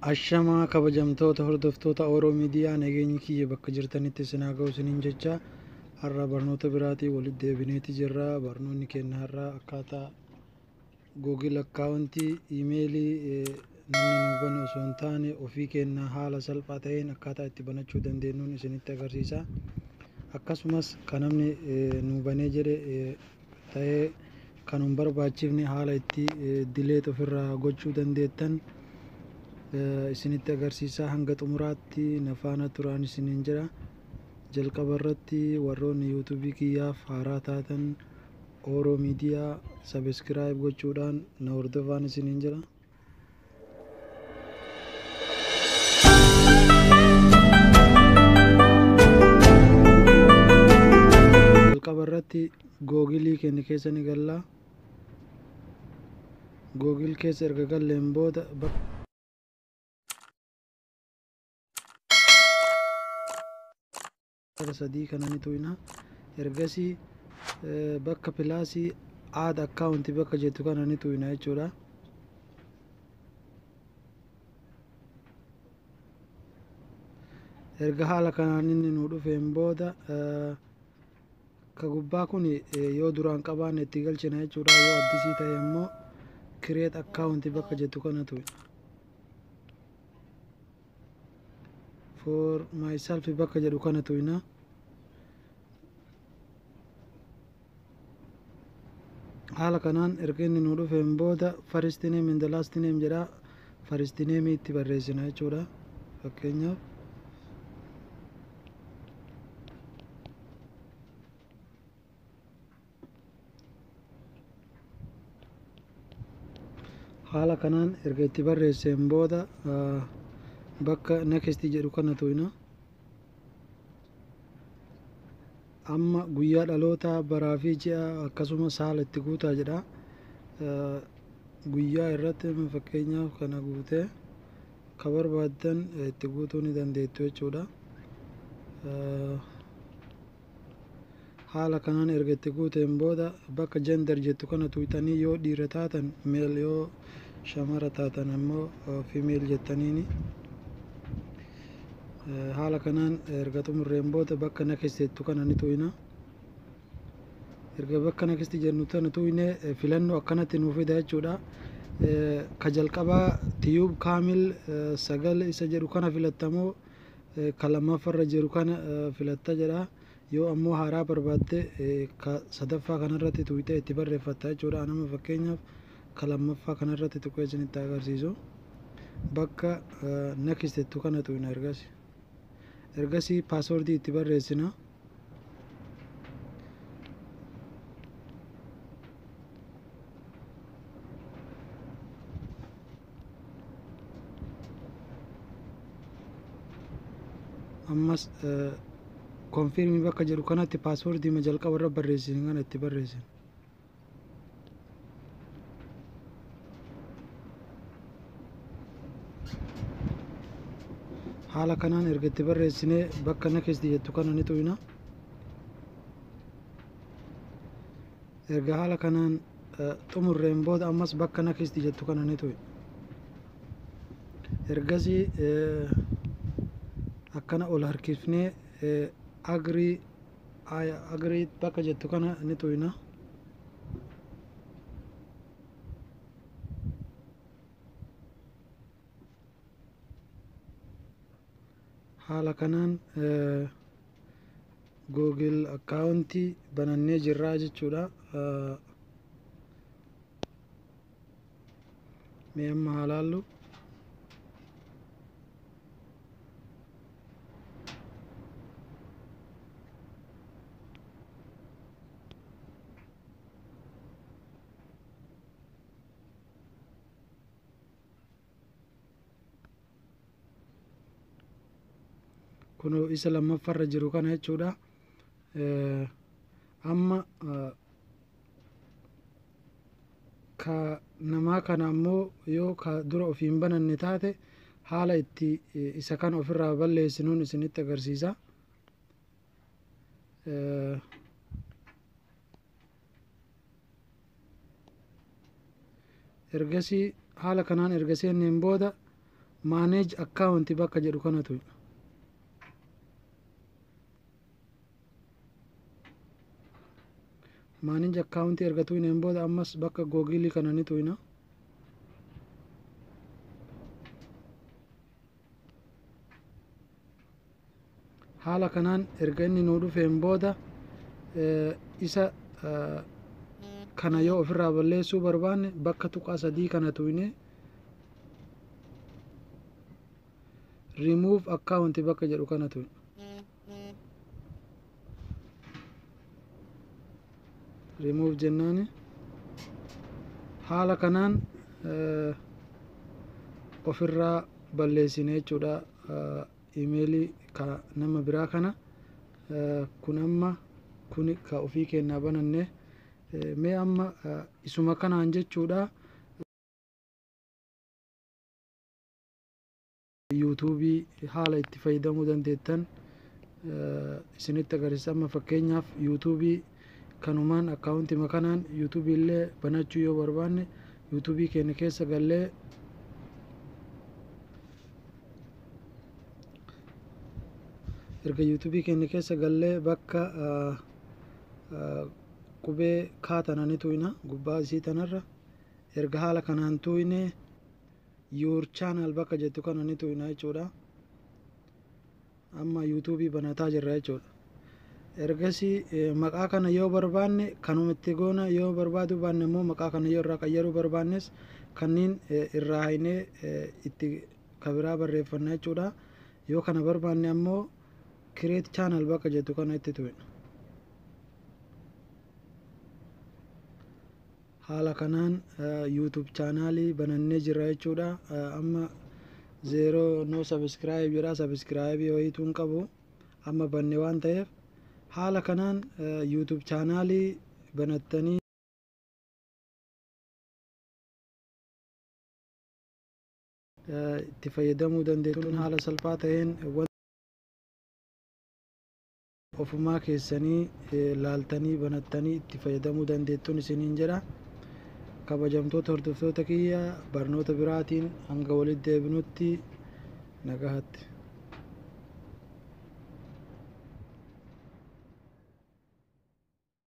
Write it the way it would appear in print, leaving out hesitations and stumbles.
Ashamaa kabajamtoota hordoftoota Oromoo Miidiyaa, nageenyi kiyya bakka jirtanitti isin haa ga'u isiniin jecha, har'a barnoota biraatiin walitti deebineeti jirra. Barnoonni keenya har'a akkaataa Google akkaawuntii iimeelii namni nu bane osoo hin taane ofii keenya haala salphaa ta'een akkaataa itti banachuu dandeenyuun isinitti agarsiisa. Akkasumas kan namni nu banee jedhe ta'ee kan hin barbaachifne haala itti delete ofirraa gochuu dandeettan isinitti agarsiisa. Hanga xumuraatti na faana turaan isiniin jira. Jalqaba irratti warroonni yuutuubii kiyyaaf haaraa taatan Oromoo Miidiyaa subscribe gochuudhaan na hordofaan isiniin jira. Jalqaba irratti googilii keenya keessa ni galla. Googil keessa erga galleen booda bakka sadii kana ni tuqna. Ergasii bakka pilaasii add akkaawuntii bakka jettu kana ni tuqna jechuudha. Erga haala kanaan inni nu dhufeen booda ka gubbaa kun yoo duraan qabaanne itti galchina jechuudha. Yoo addisii ta'e immoo create akkaawuntii bakka jettu kana tuqna. For myself bakka jedhu kana tuqna. Haala kanaan erga inni nu dhufeen booda first name and the last name jedha, first name itti barreessina jechuudha. Fakkeenyaaf haala kanaan erga itti barreesseen booda bakka next jedhu kana tuqna. Amma guyyaa dhalootaa, baraa fi ji'a akkasumas haala itti guutaa jedha. Guyyaa irratti fakkeenyaaf kana guutee ka barbaaddan itti guutuu ni dandeettu jechuudha. Haala kanaan erga itti guuteen booda bakka gender jettu kana tuqxanii yoo dhiira taatan male, yoo shamara taatan ammoo female jettaniini. Haala kanaan erga xumurreen booda bakka next jettu kana ni tuqna. Erga bakka next jennu tana tuqne filannoo akkanatti nuu fida jechuudha. Ka jalqabaa Tiyuub Kaamil 9 isa jedhu kana filattamoo ka lammaffaarra jiru kana filatta jedha. Yoo ammoo haaraa barbaadde ka sadaffaa kanarratti tuqxee itti barreeffatta jechuudha. Anama fakkeenyaaf ka lammaffaa kanarratti tuqee isinitti agarsiisu. Bakka next jettu kana tuqna ergasii. Ergasii paaswordii itti barreessina. Ammas confirm bakka jedhu kanatti paaswordii ma jalqaba irra barreessine kana itti barreessina. Haala kanaan erga itti barreessinee bakka next jettu kana ni tuqna. Erga haala kanaan xumurreen booda ammas bakka next jettu kana ni tuqna. Ergasii akkana ol harkifnee agree, agree bakka jettu kana ni tuqna. Haala kanaan Google akkaawuntii banannee jirraa jechuudha. Mee amma haa laallu. Kunoo isa lammaffaarra jiru kana jechuudha. Amma ka namaa kana ammoo yoo ka dura ofiin bananne taate haala itti isa kana ofirraa balleessinuun isinitti agarsiisa. Ergasii haala kanaan erga seenneen booda Manage account bakka jedhu kana tuyna. Manage account erga tuyneen booda ammas bakka Google kana ni tuyna. Haala kanaan erga inni nuu dhufeen booda isa kana yoo ofirraa balleessuu barbaanne bakka tuqaa sadii kana tuyne remove account bakka jedhu kana tuyna. Remove jennaani haala kanaan ofirraa balleessine jechuudha. Imeelii ka nama biraa kana kun amma kun ka ofii keenyaa bananne mee amma isuma kanaan jechuudha. Yuutuubii haala itti fayyadamuu dandeettan isinitti agarsiisa. Amma fakkeenyaaf yuutuubii kanumaan akkaawuntii kanaan yuutuubii illee banachuu yoo barbaanne yuutuubii keenya keessa gallee erga yuutuubii keenya keessa gallee bakka qubee kaatana ni tuyna gubbaa isii tanarra. Erga haala kanaan tuyne your channel bakka jettu kana ni tuyna jechuudha. Amma yuutuubii banataa jirra jechuudha. Ergasii maqaa kana yoo barbaanne kanuma itti goona, yoo barbaaduu baanne immoo maqaa kana yoo irraa qayyaruu barbaannes kanneen irraa haynee itti kabiraa barreeffanna jechuudha. Yoo kana barbaanne ammoo create channel bakka jettu kana itti tuyna. Haala kanaan YouTube chaanaalii banannee jirra jechuudha. Amma zero no subscribe jedha, subscribe wayituu hin qabu amma banne waan ta'eef. Haala kanaan YouTube chaanaalii banattanii itti fayyadamuu dandeettuun haala salphaa ta'een ofumaa keessanii laaltanii banattanii itti fayyadamuu dandeettuun isiniin jedha. Kabajamtoota hordoftoota kiyya, barnoota biraatiin hanga walitti deebinutti nagaatti.